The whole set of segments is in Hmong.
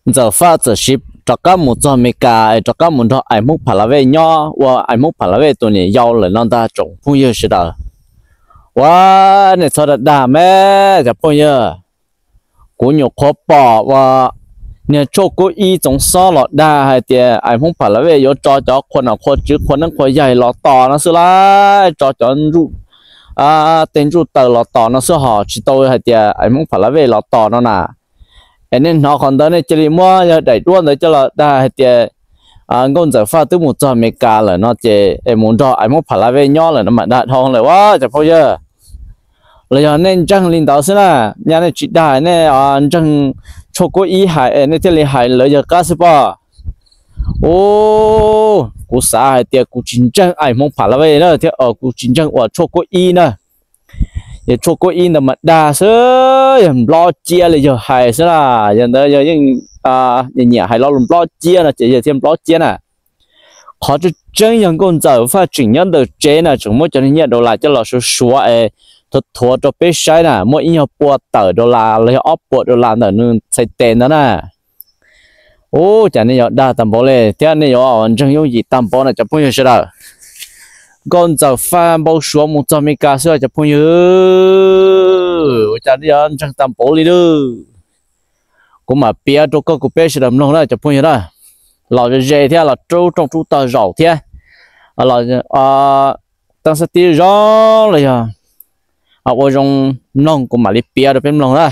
Ntxawm Faj txawm siv rov qab mus txog Amelikas es rov qab mus nrog Ais Hmoob Pha La Vej nyob ua Ais Hmoob Pha La Vej tus niam yau lawm no ntag tsoom phooj ywg sawv daws. Ua, nej txhob dag dag mas cov phooj ywg. Kuv nyuam qhuav pom ua niag tshuaj kub ib txoov xob los dag hais tias Ais Hmoob Pha La Vej yuav tso cov qhua nom qhua tswv qhua neeb qhua yaig los tos no xwb lauj, tso cov tej ntsuj taws los tos no xwb hos tsis tau hais tias Ais Hmoob Pha La Vej los tos no na. Es nej hnov qhov ntawd nej cia li muab yawg daim duab ntawd coj los dag hais tias Nkauj Ntxawm Faj twb mus txog Amelikas lawm no ces es mus nrog Ais Hmoob Pha La Vej nyob lawm no mas dag dhau lawm ua cov phooj ywg. Los yog nej ntseeg li ntawd xwb na, nyaj nej tsis dag nej ntseeg tshuaj kub ib hais es nej thiaj li hais lawv yawg qab xwb pob. Ub, kuv xav hais tias kuv tsis ntseeg Ais Hmoob Pha La Vej na thiab kuv tsis ntseeg ua tshuaj kub ib na. Yog tshuaj kub ib ntawd mas dag xwb, yog nplob ciab li yawg hais xwb na, yog ntawd yog yeej nyiam nyiam hais lo lus nplob ciab no ces yawg thiaj nplob ciab na. Qhov tseeb tseeb yog Nkauj Ntxawm Faj tseem nyob ntawm tsev na, tseem muab cov niag nyiaj dollar coj los suav suav es thuav thuav rau peb saib na, muaj ib nyuag pua tawm dollar los yog ob puas dollar ntawm nws txhais tes ntawd na. Ub, cas nej yuav dag tag npaum li thiab nej yuav ntseeg yooj yim tag npaum na cov phooj ywg sawv daws. Nkauj Ntxawm Faj npau suav mus txog Amelikas xwb cov phooj ywg, ua cas nej yuav ntseeg tag npaum li lawm. Kuv mam piav rau koj kuv peb sawv daws mloog na cov phooj ywg na. Los ze thiab los rub rooj rub tog zaum thiab, los teeb xab tib zoo los yog ua zoo mloog kuv mam li piav rau peb mloog na.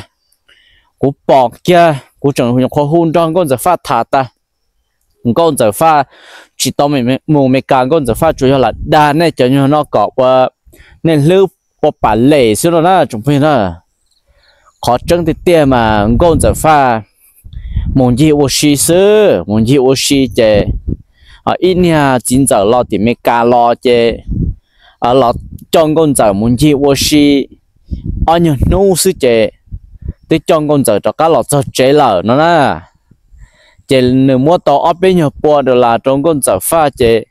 Kuv pom kiag kuv tseem nyuam qhuav hu nrog Nkauj Ntxawm Faj tham tas, Nkauj Ntxawm Faj tsis tau mus Amelikas, Nkauj Ntxawm Faj tsuas yog lam dag nej cov nyuag no kom ua nej hlwb ua pam lem xwb no na tsoom phooj ywg na. Qhov tseeb tiag tiag mas Nkauj Ntxawm Faj mus ncig ua si xwb, mus ncig ua si ces ib niag txiv ntxawm los tim Amelikas los ces los coj Nkauj Ntxawm mus ncig ua si ob nyuag hnub xwb ces twb coj Nkauj Ntxawm rov qab los txog tsev lawm no na. Ces nws muab tau ob peb nyuag pua dollar rau Nkauj Ntxawm Faj ces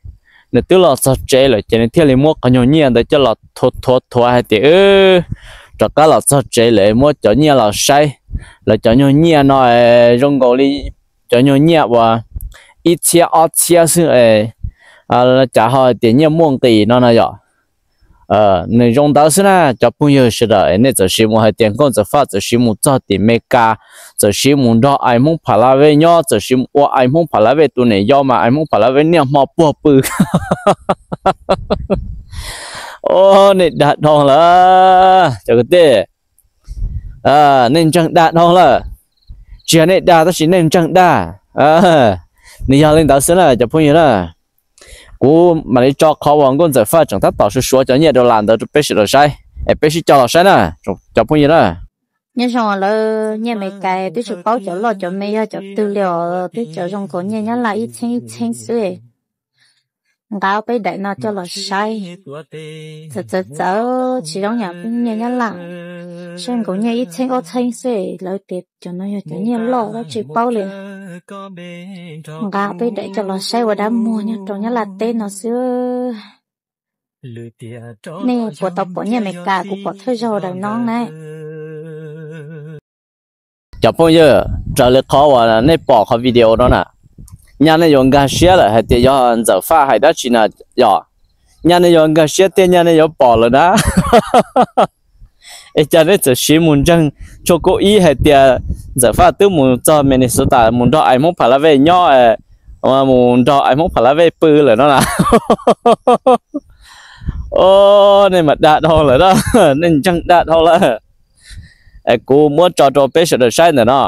nws twb los txog tsev lawm ces nws thiaj li muab qhov nyuag nyiaj ntawd coj los thuav thuav thuav hais tias rov qab los txog tsev lawm muab cov nyiaj los saib, lawv cov nyuag nyiaj no zoo nkaus li cov nyuag nyiaj uas ib txhiab ob txhiab xwb, cas ho hais tias nyiaj muaj nqis no na yom. Nws zoo ntawd xwb na cov phooj ywg sawv daws, nej txawm siv mus hais tias Nkauj Ntxawm Faj txawm siv mus txog tim Amelikas, txawm siv mus nrog Ais Hmoob Pha La Vej nyob, txawm siv ua Ais Hmoob Pha La Vej tus niam yau mas Ais Hmoob Pha La Vej niaj hmo puag pw. Ub, nej dag dhau lawm cov kwv tij, nej ntseeg dag dhau lawm. Tsis yog nej dag tab sis nej ntseeg dag. Nws yog li ntawd xwb na cov phooj ywg na. Kuv mam li tso qhov uas Nkauj Ntxawm Faj tseem tab tom suav suav cov nyiaj dollar ntawd rau peb sawv daws saib es peb sib coj los saib na cov phooj ywg na. Nyob zoo lawv nyiaj Amelikas twb tsis paub cov loj cov me yog cov twg li os, twb cov zoo nkaus nyiaj Nyab Laj ib txheeb ib txheeb xwb. Nqa peb daim no coj los saib. Txawv txawv txawv, tsis zoo yam nyiaj Nyab Laj, zoo nkaus nyiaj ib txheeb ob txheeb xwb, lawv tias cov no yog cov nyiaj loj dab tsi paub li. Nqa peb daim coj los saib ua dab muag nyob rau Nyab Laj teb no xwb. Nej puas tau pom nyiaj Amelikas? Kuv pom thawj zaug daim no na. Cov phooj ywg, raws li qhov uas nej pom qhov video no na, nyaj nej yuav nkag siab lawm hais tias yog Ntxawm Faj hais dab tsi na yom. Nyaj nej yuav nkag siab thiab nyaj nej yuav pom lawm na. Es cas nej txawm siv mus ntseeg tshuaj kub ib hais tias Ntxawm Faj twb mus txog Minnesota mus nrog Ais Hmoob Pha La Vej nyob, mus nrog Ais Hmoob Pha La Vej pw lawm no na. Ub, nej mas dag dhau lawm na, nej ntseeg dag dhau lawm. Es kuv muab tso rau peb sawv daws saib ntawm no,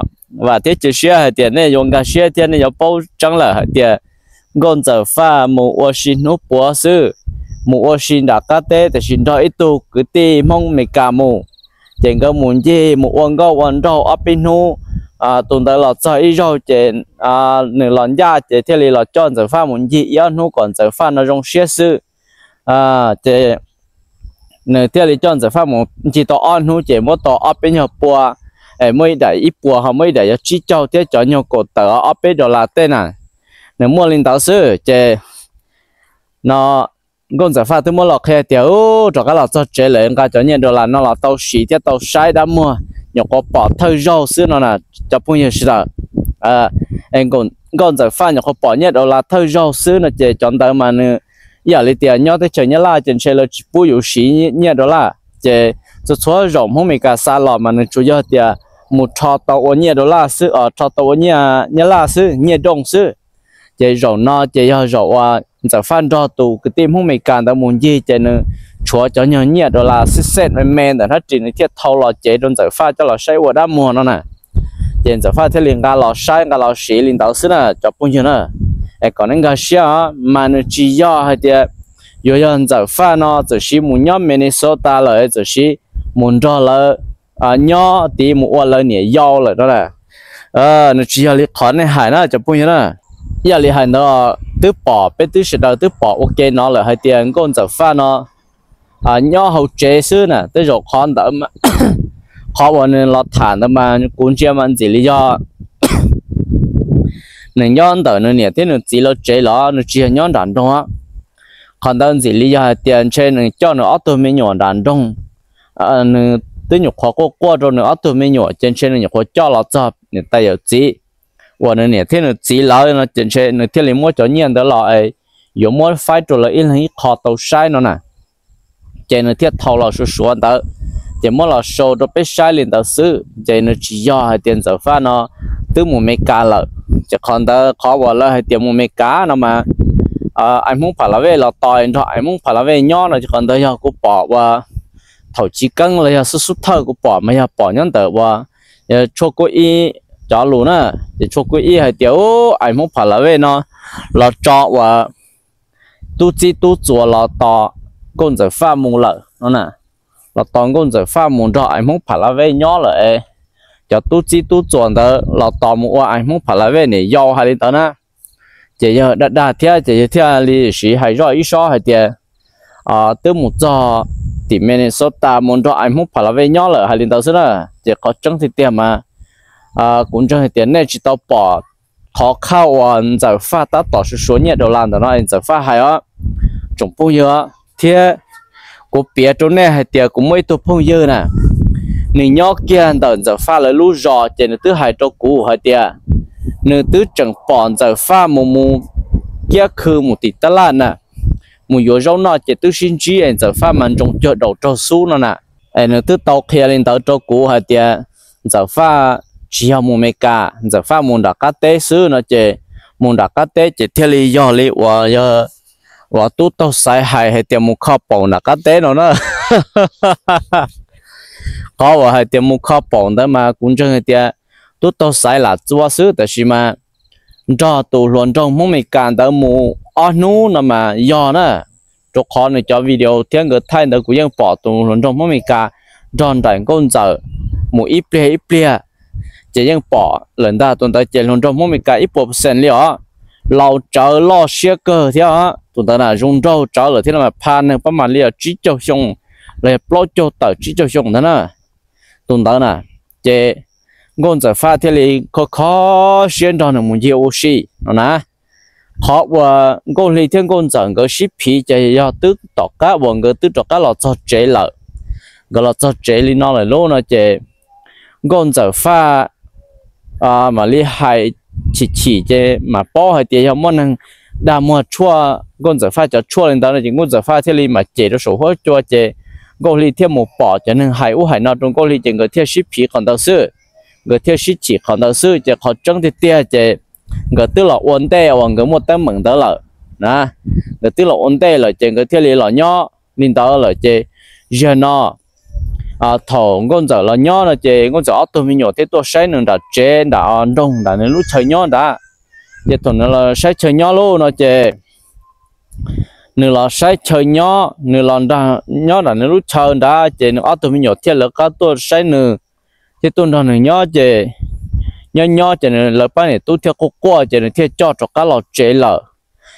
vam thiab cia siab hais tias nej yuav nkag siab thiab nej yuav paub tseeb lawm hais tias Nkauj Ntxawm Faj mus ua si hnub puav xwb, mus ua si nram qab teb tiam sis nrog ib tug kwv tij Hmoob Amelikas mus. Ces nkawd mus ncig mus ua nkauj ua nraug ob peb hnub, tus ntawd los txog ib zaug ces nws los ncaj ces thiaj li los coj Ntxawm Faj mus ncig ib ob hnub kom Ntxawm Faj no zoo siab xwb. Ces nws thiaj li coj Ntxawm Faj mus ncig tau ob hnub ces muab tau ob peb nyuag pua, muaj ib daim ib puas ho muaj ib daim yog tsib caug thiab cov nyuag kaum tawm ob peb dollar tej na. Nws muaj li ntawd xwb ces no Nkauj Ntxawm Faj twb muab los qhia tias rov qab los txog tsev lawm nqa cov nyiaj dollar no los tau siv thiab tau saib dab muag, nyuam qhuav pom thawj zaug xwb no na cov phooj ywg sawv daws. Nkauj Ntxawm Faj nyuam qhuav pom nyiaj dollar thawj zaug xwb no ces cov ntawd mas nws ib yam li tias nyob teb chaws Nyab Laj ces ntshe lawv tsis pub yus siv nyiaj dollar. Ces txhua txhua zaum Hmoob Meskas xa los mas nws tsuas yog tias mus rho tau ua nyiaj dollar xwb, rho tau ua nyiaj Nyab Laj xwb, nyiaj dooj xwb. Ces zaum no ces yog zaum uas Ntxawm Faj nrog tus kwv tij Hmoob Meskas ntawd mus ncig ces nws tshuav cov nyuag nyiaj dollar xwb xej me me ntawm hnab ris, nws thiaj thau los cev rau Ntxawm Faj coj los saib ua dab muag no na. Ces Ntxawm Faj thiaj li nqa los saib nqa los siv li ntawd xwb na cov phooj ywg na. Es kom nej nkag siab os, mas nws tsis yog hais tias yuav yog Ntxawm Faj no txawm siv mus nyob Minnesota lawm txawm siv mus nrog lawv nyob tid mus ua lawv niam yau lawm no na. Nws tsis yog li qhov nej hais na cov phooj ywg na. Ib yam li hais ntawd twb pom, peb twb sawv daws twb pom ua ke no lawm hais tias Nkauj Ntxawm Faj no nyob hauv tsev xwb na. Tej zaum qhov ntawd, qhov uas nws los tham ntawd mas kuv ntsia mas ntxim li yog nws nyob ntawm nws niam thiab nws txiv lawv tsev los nws tsis yog nyob nram nroog. Qhov ntawd ntxim li yog hais tias ntshe nws coj nws ob tug me nyuam nram nroog, nws twb nyuam qhuav quaj quaj rau nws ob tug me nyuam ces ntshe nws nyuam qhuav coj los txog niam tais yawm txiv uas nws niam thiab nws txiv lawv no ces ntshe nws thiaj li muab cov nyiaj ntawd los es yuav muab faib rau lawv ib leeg ib qho tau saib no na. Ces nws thiaj thau los suav suav ntawd, ces muab los sau rau peb saib li ntawd xwb. Ces nws tsis yog hais tias Ntxawm Faj no twb mus Meskas lawm. Ces qhov ntawd qhov uas lawv hais tias mus Meskas no mas Ais Hmoob Pha La Vej los tos nrog Ais Hmoob Pha La Vej nyob no ces qhov ntawd yog kuv pom uas thaum chiv keeb los yog xub xub thawj kuv pom mas yog pom nyob ntawm uas tshuaj kuj ib cov lus na. Ces tshuaj kuj ib hais tias Ais Hmoob Pha La Vej no los tso uas tub txib tub txuas los tos Nkauj Ntxawm Faj mus lawm no na. Los tos Nkauj Ntxawm Faj mus nrog Ais Hmoob Pha La Vej nyob lawm es cov tub txib tub txuas ntawd los tos mus ua Ais Hmoob Pha La Vej niam yau hais li ntawd na. Ces yog dag dag thiab ces yog thiaj li siv hais zoj ib sob hais tias twb mus txog tim Minnesota mus nrog Ais Hmoob Pha La Vej nyob lawm hais li ntawd xwb na. Ces qhov tseeb tiag tiag mas kuv ntseeg hais tias nej tsis tau pom qhov khauj uas Ntxawm Faj tab tom suav suav nyiaj dollar ntawm no es Ntxawm Faj hais os tsoom phooj ywg. Thiab kuv piav rau nej hais tias kuv muaj ib tug phooj ywg na, nws nyob kiag ntawm Ntxawm Faj lawv lub zos ces nws twb hais rau kuv hais tias nws twb tseem pom Ntxawm Faj mus mus kiab khw mus tim tab laj na, mus yuav zaub noj ces twb sib ntsib es Ntxawm Faj mas ntsoov cuag daus raug xub no na. Es nws twb tau qhia li ntawd rau kuv hais tias Ntxawm Faj tsis yog mus Meskas, Ntxawm Faj mus nram qab teb xwb no ces mus nram qab teb ces thiaj li yog li uas yog uas tub taug xaiv hais hais tias mus kho paum nram qab teb no na. Qhov uas hais tias mus kho paum ntawd mas kuv ntseeg hais tias tub taug xaiv lam txua xwb, tab sis mas nrog tus hluas nraug Hmoob Meskas ntawd mus ob hnub no mas yog na. Rau qhov nws cov video thiab nkawd thaij ntawd kuv yeej pom tus hluas nraug Hmoob Meskas nrog nraim Nkauj Ntxawm mus ib pliag ib pliag, ces yeej pom lawm ntag. Tus ntawd ces hluas nraug Hmoob Meskas ib puas percent li os, laus tsawv loj siab kawg thiab os. Tus ntawd na zoo nraug tsawv lawm thiab no mas pha neeg pab mam li os tsib caug xyoo los yog plaub caug tawm tsib caug xyoo ntag na. Tus ntawd na, ces Nkauj Ntxawm Faj thiaj li kho kho siab nrog nws mus ncig ua si no na. Qhov uas Nkauj Hli thiab Nkauj Ntxawm nkawd sib phiv ces yog twb tom qab uas nkawd twb rov qab los txog tsev lawm. Nkawd los txog tsev li no lawm lub no ces Nkauj Ntxawm Faj mam li hais chim chim ces mas paub hais tias yog muaj neeg dag muag tshuaj Nkauj Ntxawm Faj cov tshuaj li ntawd no ces Nkauj Ntxawm Faj thiaj li mam cem rau saum huab cua ces Nkauj Hli thiaj mus pom cov neeg hais ub hais no rau Nkauj Hli ces nkawd thiaj sib phiv qhov ntawd xwb. Nkawd thiaj sib chim qhov ntawd xwb ces qhov tseeb tiag tiag ces nkawd twb los ua ntej uas nkawd muaj teeb meem ntawd lawm na. Nkawd twb los ua ntej lawm ces nkawd thiaj li los nyob li ntawd lawm ces ziag no thaum Nkauj Ntxawm los nyob no ces Nkauj Ntxawm ob tug me nyuam thiaj tuaj saib nws nram tsev nram nroog nram nws lub chaw nyob nrad. Ces thaum nws los saib chaw nyob lub no ces nws los saib chaw nyob, nws los nyob nram nws lub chaw nrad ces nws ob tug me nyuam thiaj lawv qab tuaj saib nws, thiaj tuaj nrog nws nyob ces nyob nyob ces lawv pab niam tub thiaj quaj quaj ces nws thiaj coj rov qab los tsev lawm.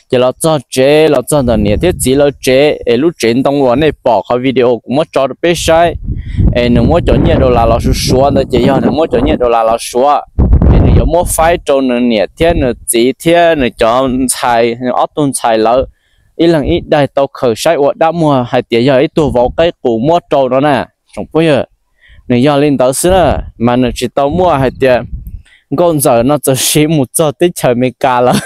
Ces los txog tsev los txog ntawm niam thiab txiv lawv tsev es lub tsev ntoo uas nej pom qhov video kuv muab tso rau peb saib, es nws muab cov nyiaj dollar los suav suav ntawd ces yog nws muab cov nyiaj dollar los suav, es nws yuav muab faib rau nws niam thiab nws txiv thiab nws cov ntxhais, nws ob tug ntxhais lawv ib leeg ib daim tau khaws saib ua dab muag hais tias yog ib tug vauv qaib qus muab rau no na. Tsoom phooj ywg, nws yog li ntawd xwb na, mas nws tsis tau muaj hais tias Nkauj Ntxawm no txawm sim mus txog teb chaws Amelikas lawm.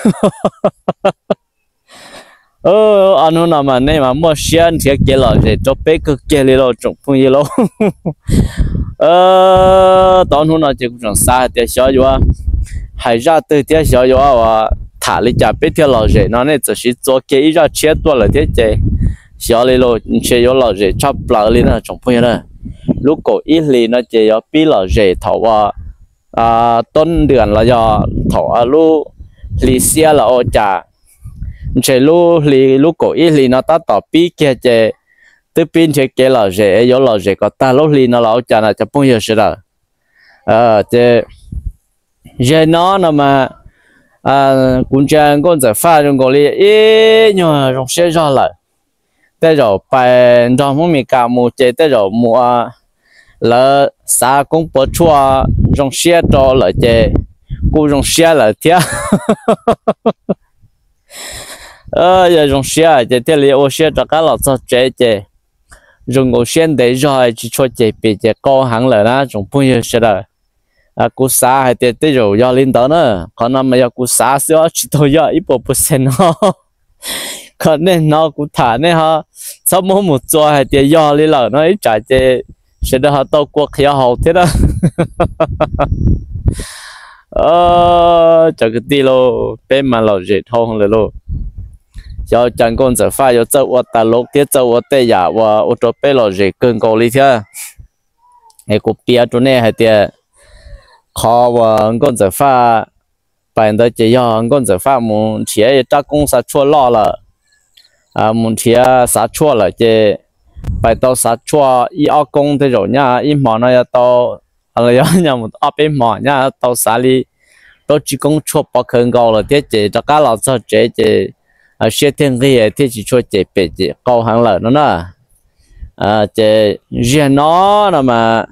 Ob hnub no mas nej mas muaj siab nrhiav kev lom zem rau peb kawg kiag li lauj tsoom phooj ywg lauj. Tau hnub no ces kuv tseem xav hais tias xyov yuav hais zaj twg thiab xyov yuav ua tham li cas peb thiaj lom zem no, nej txawm sim txua kiag ib zaj tshiab tuaj lawm thiab ces xyov li lauj, ntshe yuav lom zem tshaj plaws li na tsoom phooj ywg na. Lub kaum ib hlis no ces yuav pib lom zem thaum uas tub ntiam los yog thaum lub hli xiab los ua cas, ntshe lub hli lub kaum ib hlis no tab tom pib kiag ces twb pib nrhiav kev lom zem, yuav lom zem kom tag lub hli no los ua cas na cov phooj ywg sawv daws. Ces zaum no no mas kuv ntsia Nkauj Ntxawm Faj zoo nkaus li ib nyuag zoo siab zog lawm. Tej zaum pais nrog Hmoob Amelikas mus ces tej zaum mus lawv xav koob puas tshuaj zoo siab rau lawm ces kuj zoo siab lawm thiab. Yog zoo siab ces thiaj li ua siab rov qab los txog tsev ces zoo nkaus siab ntev zog tsis tshua cem pem ces qau heev lawm na tsoom phooj ywg sawv daws. Kuv xav hais tias tej zaum yog li ntawd na, qhov no mas yog kuv xav xwb os tsis tau yog ib puas pawx xees no. Kom nej hnov kuv tham nej ho txhob muab mus txua hais tias yog li lawm no ib tsam ces sawv daws ho tau kua qhiav haus thiab na. Cov kwv tij lauj, peb mas lom zem dhau lawm lauj. Xyov cas Nkauj Ntxawm Faj yuav txawj ua tas lov thiab txawj ua tej yam uas ua rau peb lom zem kawg nkaus li thiab. Es kuv piav rau nej hais tias qhov uas Nkauj Ntxawm Faj pais ntawd ces yog Nkauj Ntxawm Faj mus nrhiav rab koob xa tshuaj loj lawm, mus nrhiav xav tshuaj lawm ces pais tau xav tshuaj ib ob koob tej zaum nyaj ib hmo no yog tau, los yog nyaj mus ob peb hmo nyaj tau xav li plaub tsib koob tshuaj pov khawv nkaus lawm thiab ces rov qab los txog tsev ces siab thiaj nqig thiaj tsis tshua cem pem ces qau heev lawm no na. Ces zaum no no mas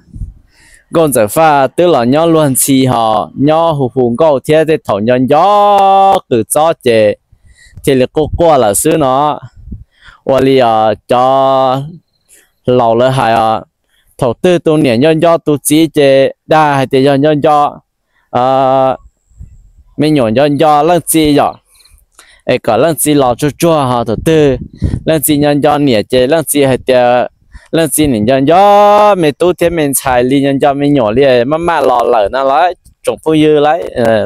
Nkauj Ntxawm Faj twb los nyob luag ntxhi ho nyob hu hu nkauj thiab tej thaum nco nco qws txob ces thiaj li quaj quaj lawm xwb no. Ua li os cov laus lawv hais os, thaum twg tus niam nco nco tus txiv ces dag hais tias yog nco nco me nyuam nco nco leej txiv yom, es kom leej txiv los tsuag tsuag ho thaum twg leej txiv nco nco niam ces leej txiv hais tias leej txiv nim nco nco me tub thiab me ntxhais li nco nco me nyuam li maj maj los lawm no los tsoom phooj ywg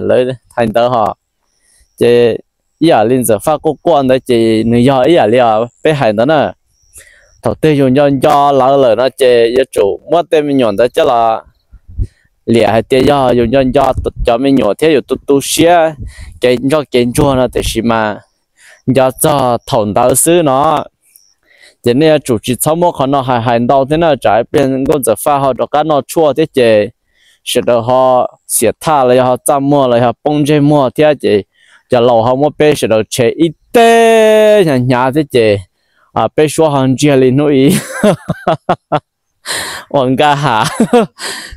lawv hais ntawd ho. Ces ib yam li Ntxawm Faj quaj quaj ntawd ces nws yog ib yam li peb hais ntawd na. Thaum twg yus nco nco lawv lawm no ces yuav tsum muab tej me nyuam ntawd coj los liam hais tias yog yus nco nco cov me nyuam thiab yus tu tu siab kev ntsoj kev ntsuag no tiam sis mas nco txog thaum ntawd xwb no. Ces nej yuav tsum tsis txhob muab qhov no hais hais ntau thiab na tsam ib pliag Nkauj Ntxawm Faj ho rov qab noj tshuaj thiab ces sawv daws ho xiam thaj los yog ho txaj muag los yog poob ntsej muag thiab ces cov laus ho muab peb sawv daws tshem ib teg hnyav hnyav thiab ces peb suab ho ntsiag li hnub ib uas Nkaj Ham,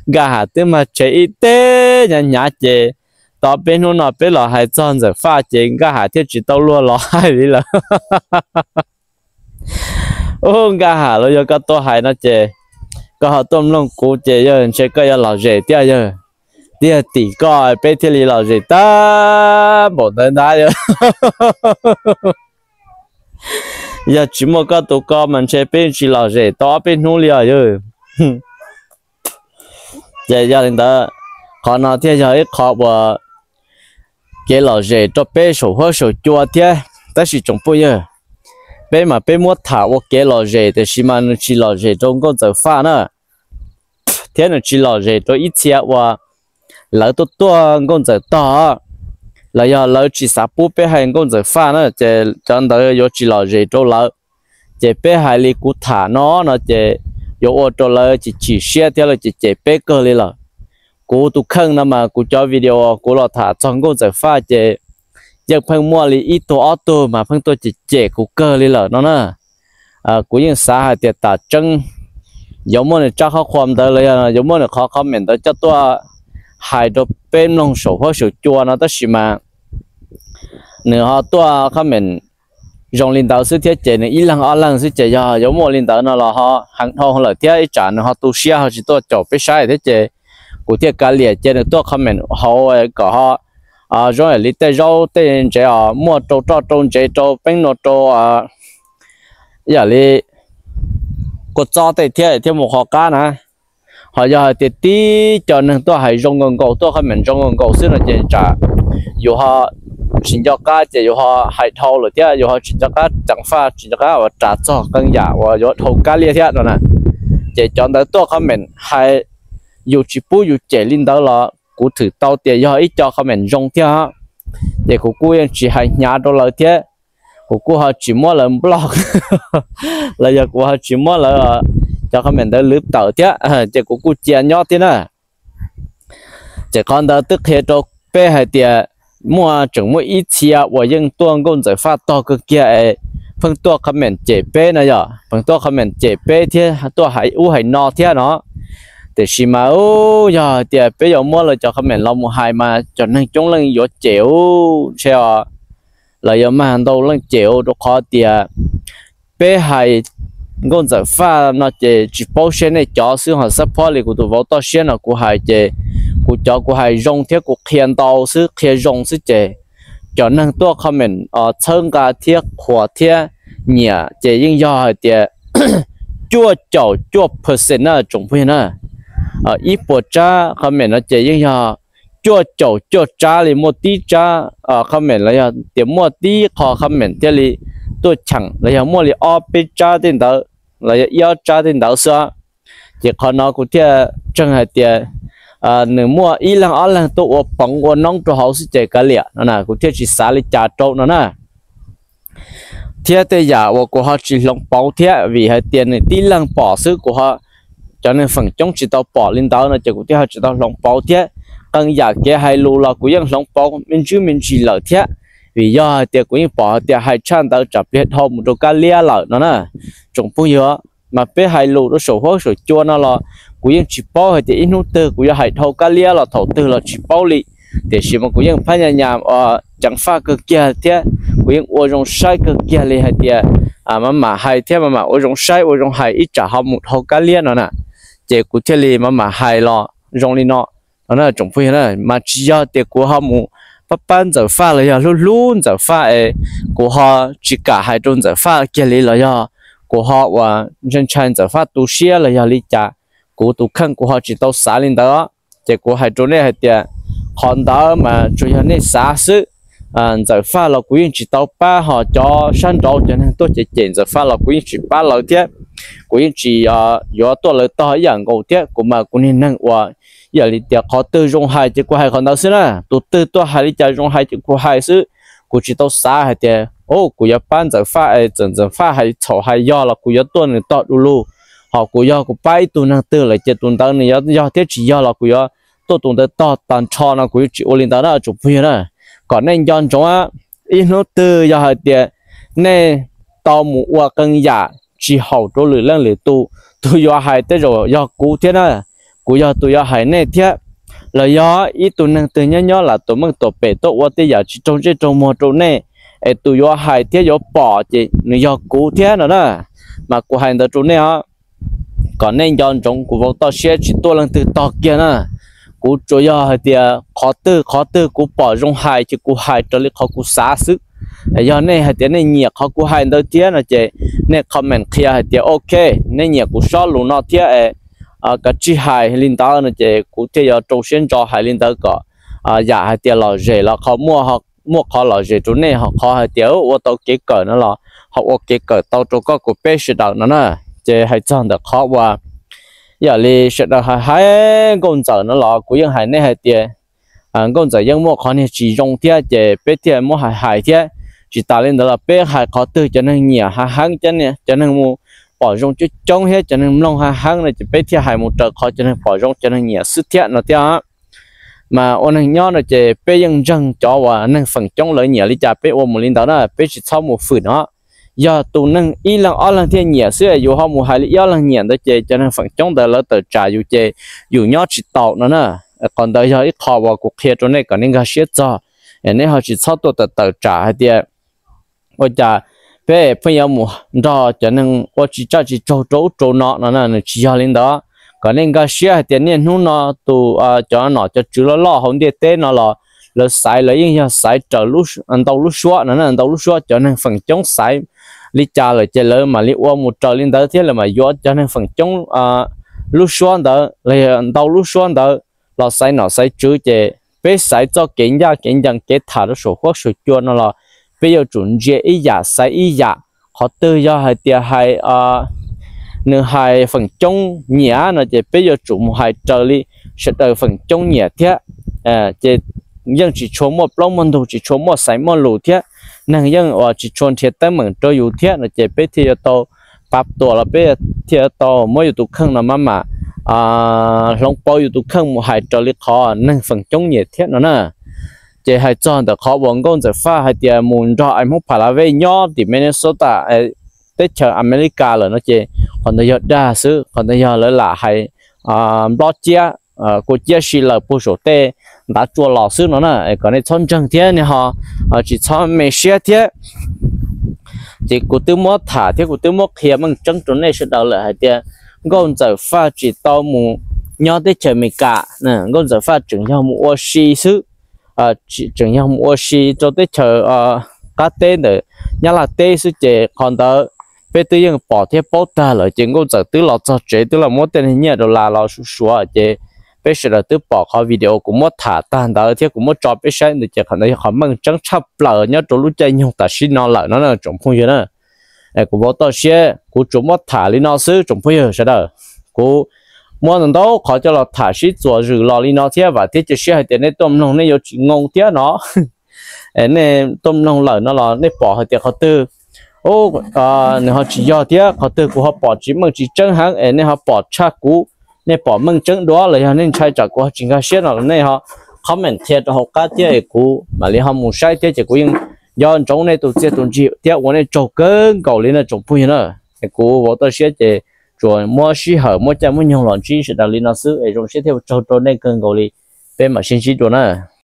Nkaj Ham twb mag tshem ib teg hnyav hnyav ces tau peb hnub no peb los hais txog Ntxawm Faj ces Nkaj Ham thiaj tsis tau luag los hais li lawm. Ub, Nkaj Ham, los yog koj tuaj hais no ces koj ho tuaj mloog kuv ces yog ntshe koj yuav lom zem thiab yog, twb yog tim koj peb thiaj li lom zem tag npaum ntawd ntag yog. Yog tsis muaj koj tus ko mas ntshe peb tsis lom zem tau ob peb hnub li os yog. Ces yog li ntawd, qhov no thiaj yog ib qho uas kev lom zem rau peb saum huab saum cua thiab. Tab sis tsoom phooj ywg, peb mas peb muab tham ua kev lom zem tiam sis mas nws tsis lom zem rau Nkauj Ntxawm Faj na, thiab nws tsis lom zem rau ib txhia uas lawv tuaj tuaj Nkauj Ntxawm tog los yog lawv tsis xav pub peb hais Nkauj Ntxawm Faj na ces cov ntawd yuav tsis lom zem rau lawv. Ces peb hais li kuv tham no no ces yuav ua rau lawv chim chim siab thiab lawv cem cem peb kawg li lawm. Kuv tus kheej no mas kuv cov video kuv los tham txog Nkauj Ntxawm Faj ces yeej pheej muaj li ib tug ob tug mas pheej tuaj cem cem kuv kawg li lawm no na. Kuv yeej xav hais tias tam tseeb yuav muaj nws tsab qhov qhua ntawd los yog yuav muaj nws qhov comment ntawd coj tuaj hais rau peb mloog saum huab saum cua no tab sis mas nws ho tuaj comment zoo li ntawd xwb thiab ces nws ib leeg ob leeg xwb ces yog yuav muaj li ntawd no los ho heev dhau lawm thiab ib tsam nws ho tu siab ho tsis tuaj caum peb saib thiab ces kuv thiaj kav liam cia nws tuaj comment hauv kom ho zoo yam li tej zaub tej ntsev os, muaj rau roj rau ntsev rau peeb nua rau yam li kua txob tej thiab thiaj mus qhov qab na. Ho yog hais tias tib co neeg tuaj hais zoo nkaus nkaus, tuaj comment zoo nkaus nkaus xwb no ces tsam yus ho tsis nco qab ces yus ho hais dhau lawm thiab yus ho tsis nco qab ceev faj, tsis nco qab uas ras txog qee yam uas yuav dhau kab liab thiab no na. Ces cov ntawd tuaj comment hais yus tsis pub yus cem li ntawd los kuv thwm tau tias yog ib co comment zoo thiab. Ces kuv kuj yeej tsis hais hnyav rau lawv thiab, kuv kuj ho tsis muab lawv block los yog kuv ho tsis muab lawv cov comment ntawd lwv tawm thiab, ces kuv kuj cia nyob thiab na. Ces qhov ntawd twb qhia rau peb hais tias muaj, tseem muaj ib txhia uas yeej tuaj nkauj ntxawm faj tog kawg kiag es pheej tuaj comment cem peb no yog pheej tuaj comment cem peb thiab tuaj hais ub hais no thiab no. Tiam sis mas yog hais tias peb yuav muab lawv cov comment los mus hais mas cov neeg coob leej yuav cem ub ntshe os, lawv yuav mag ntau leej cem ub rau qhov tias peb hais nkauj ntxawm faj no ces tsis paub seb nej cov xwb ho xab phob li kuv tus vauv toj siab no kuv hais ces kuv cov kuv hais zoo thiab kuv qhia ntau xwb qhia zoo xwb ces cov neeg tuaj comment txhawb nqa thiab qhuas thiab nyiam ces yeej yog hais tias cuaj caum cuaj percent na tsoom phooj ywg na. Ib puas tsab comment no ces yeej yog cuaj caum cuaj tsab li muaj tib tsab comment los yog tias muaj tib qho comment thiaj li tuaj cheem los yog muaj li ob peb tsab tej ntawd los yog ib ob tsab tej ntawd xwb. Ces qhov no kuv thiaj tseeg hais tias nws muaj ib leeg ob leeg tuaj ua poov ua noob rau hauv xwb ces kav liam no na, kuv thiaj tsis xav li cas rau no na. Thiab tej yam uas kuv ho tsis hloov pauv thiab vim hais tias nws tib leeg pom xwb kuv ho, cov neeg feem coob tsis tau pom li ntawd no ces kuv thiaj ho tsis tau hloov pauv thiab. Qee yam kev hais lus los kuv yeej hloov pauv me ntsis me ntsis lawm thiab, vim yog hais tias kuv yeej pom hais tias hais tshaj ntawd tsam pliag dhau mus rau kab liab lawm no na. Tsoom phooj ywg, mas peb hais lus rau saum huab saum cua no los kuv yeej tsis paub hais tias ib hnub twg kuv yuav hais dhau kab liab los thaum twg los tsis paub li. Tiam sis mas kuv yeej phab nyas nyas ceev faj kawg kiag thiab kuv yeej ua zoo saib kawg kiag li hais tias mam mam hais thiab mam mam ua zoo saib ua zoo hais ib tsam ho mus dhau kab liab no na. Ces kuv thiaj li mam mam hais los zoo li no. Tsoom phooj ywg, mas tsis yog tias kuv ho mus pab pab ntxawm faj los yog hlub hlub ntxawm faj es kuv ho tsis kam hais rau ntxawm faj kiag li los yog kuv ho uas ntshai ntshai ntxawm faj tu siab los yog li cas, kuv tus kheej kuv ho tsis tau xav li ntawd. Ces kuv hais rau nej hais tias qhov ntawd mas tsuas yog nej xav xwb. Ntxawm faj los kuv yeej tsis tau pab, ho cov sab nraud cov neeg tuaj cem cem ntxawm faj los kuv yeej tsis pab lawv thiab, kuv yeej tsis yuav tuaj lawv tog ib yam nkaus thiab. Kuv mas kuv niag neeg uas yam li tias qhov twg zoo hais ces kuv hais qhov ntawd xwb na, tus twg tuaj hais li cas zoo hais ces kuv hais xwb. Kuv tsis tau xav hais tias kuv yuav pab ntxawm faj es txawm ntxawm faj hais txhaum hais yog los kuv yuav tuaj nws tog du lug, ho kuv yog kuv pab ib tug neeg twg lawm ces tus ntawd nws yuav yog thiab tsis yog los kuv yuav tuaj tus ntawd tog tag nrho no, kuv yuav tsis ua li ntawd na tsoom phooj ywg na. Kom nej nco ntsoov, ib hnub twg yog hais tias nej tau mus ua qee yam tsis haum rau lwm leej lwm tus, tus yuav hais tej zaum yog kuv thiab na, kuv yog tus yuav hais nej thiab. Los yog ib tug neeg twg nyob nyob lam tuam meej tuam pem tuaj ua tej yam tsis raug ntsej raug muag rau nej, es tus yuav hais thiab yuav pom ces nws yog kuv thiab no na. Mas kuv hais ntawd rau nej os, kom nej nco ntsoov kuv vau toj siab tsis tuaj leej twg tog kiag na. Kuv tsuas yog hais tias qhov twg qhov twg kuv pom zoo hais ces kuv hais raws li qhov kuv xav xwb. Yog nej hais tias nej nyiam qhov kuv hais ntawd thiab no ces nej comment qhia hais tias ok, nej nyiam kuv sob lus no thiab es kav tsij hais li ntawd no ces kuv thiaj yuav rau siab ntso hais li ntawd kom yam hais tias lom zem los qhov muaj, muaj qhov lom zem rau nej, ho qhov hais tias ua tau kev kawm no los ho ua kev kawm tau rau koj kuv peb sawv daws no na. Ces hais txog ntawm qhov uas yam li sawv daws hais hais nkauj ntxawm no los kuv yeej hais nej hais tias nkauj ntxawm yeej muaj qhov niag tsis zoo thiab ces peb thiaj muab hais hais thiab. Tsis tas li ntawd los peb hais qhov twg cov neeg nyiam hav heeb, cov neeg mus pom zoo coob coob thiab cov neeg mloog hav heeb no ces peb thiaj hais mus raws qhov cov neeg pom zoo cov neeg nyiam xwb thiab no thiab. Mas ua neeg nyob no ces peb yeej ntseeg cov uas neeg feem coob lawv nyiam li cas peb ua mus li ntawd na, peb tsis txhob mus fwm no. Yog tus neeg ib leeg ob leeg thiaj nyiam xwb, yus ho mus hais li ib ob leeg nyiam ntawd ces cov neeg feem coob ntawd lawv tawm tsam yus ces yus nyob tsis tau no na. Qhov ntawd yog ib qho uas kuv qhia rau nej kom nej nkag siab txog, nej ho tsis txhob tuaj tawm tawm tsam hais tias ua cas peb pheej yuav mus nrog cov neeg ua tsis tsav tsis tsaug rau ub rau no no na, nws tsis yog li ntawd. kom nej nkag siab hais tias niaj hnub no tus cov nom cov tswv loj loj hauv ntiaj teb no los lawv xaiv lawv yeej yog xaiv raws ntau lub suab no, ntau lub suab. Cov neeg feem coob xaiv li cas lawm ces lawv mam li ua mus raws li ntawd thiab lawv mam yuav cov neeg feem coob lub suab ntawd los yog ntau lub suab ntawd los xaiv nom xaiv tswv. Ces peb xaiv txoj kev ncaj kev ncees kev tham rau saum huab saum cua no los peb yuav tsum ntsia ib yam xaiv ib yam. Qhov twg yog hais tias hais nws hais feem coob nyiam no ces peb yuav tsum mus hais raws li sawv daws feem coob nyiam thiab. Ces yeej tsis tshua muaj plaub muaj ntug, tsis tshua muaj xaiv muaj lus thiab. Neeg yeej uas tsis tshua nrhiav teeb meem rau yus thiab no ces peb thiaj yuav tau pab tuam los peb thiaj yuav tau muab yus tus kheej no maj mam hloov pauv yus tus kheej mus hais raws li qhov neeg feem coob nyiam thiab no na. Ces hais txog ntawm qhov uas Nkauj Ntxawm Faj hais tias mus nrog Ais Hmoob Pha La Vej nyob tim Minnesota teb chaws Amelikas lawm no ces qhov ntawd yog dag xwb, qhov ntawd yog lawv lam hais nplob ciab, kua ciab si lawm puag saum tej ntav tsua los xwb no na. Kom nej txhob ntseeg thiab nej ho tsis txhob me siab thiab. Ces kuv twb muab tham thiab kuv twb muab qhia meej tseeb rau nej sawv daws lawm hais tias Nkauj Ntxawm Faj tsis tau mus nyob teb chaws Amelikas, Nkauj Ntxawm Faj tseem yog mus ua si xwb, tseem yog mus ua si rau teb chaws qab teb ntawm Nyab Laj teb xwb. Ces qhov ntawd peb twb yeej pom thiab paub tag lawm. Ces Nkauj Ntxawm twb los txog tsev twb los muab tej nyiaj dollar los suav suav ces peb sawv daws twb pom qhov video kuv muab tham tag ntawd thiab kuv muab tso peb saib ntawd ces qhov ntawd yog qhov meej tseeb tshaj plaws nyob rau lub caij nyoog tam sim no lawm no na tsoom phooj ywg na. Kuv vau toj siab kuv tsuas muab tham li no xwb tsoom phooj ywg sawv daws. Kuv muab ntau ntau qhov coj los tham sib txuas zws los li no thiab vam thiab cia siab hais tias nej tuaj mloog nej yuav tsis ngoo thiab no. Nej tuaj mloog lawm no los nej pom hais tias qhov twg nws ho tsis yog thiab qhov twg kuv ho pom tsis meej tsis tseeb heev es nej ho pom tshaj kuv, nej pom meej tseeb dua los yog nej ntshai tsam kuv ho tsis nkag siab no los nej ho comment qhia rau hauv qab thiab es kuv mam li ho mus saib thiab ces kuv yeej nco ntsoov nej tus txiaj tus ntsig thiab ua nej tsaug kawg nkaus li na tsoom phooj ywg na. Es kuv vau toj siab ces tsuas muab sij hawm muab caij muab nyoog los ntsib sawv daws li no xwb es zoo siab thiab ua tsaug rau nej kawg nkaus li. Peb mam sib ntsib dua na.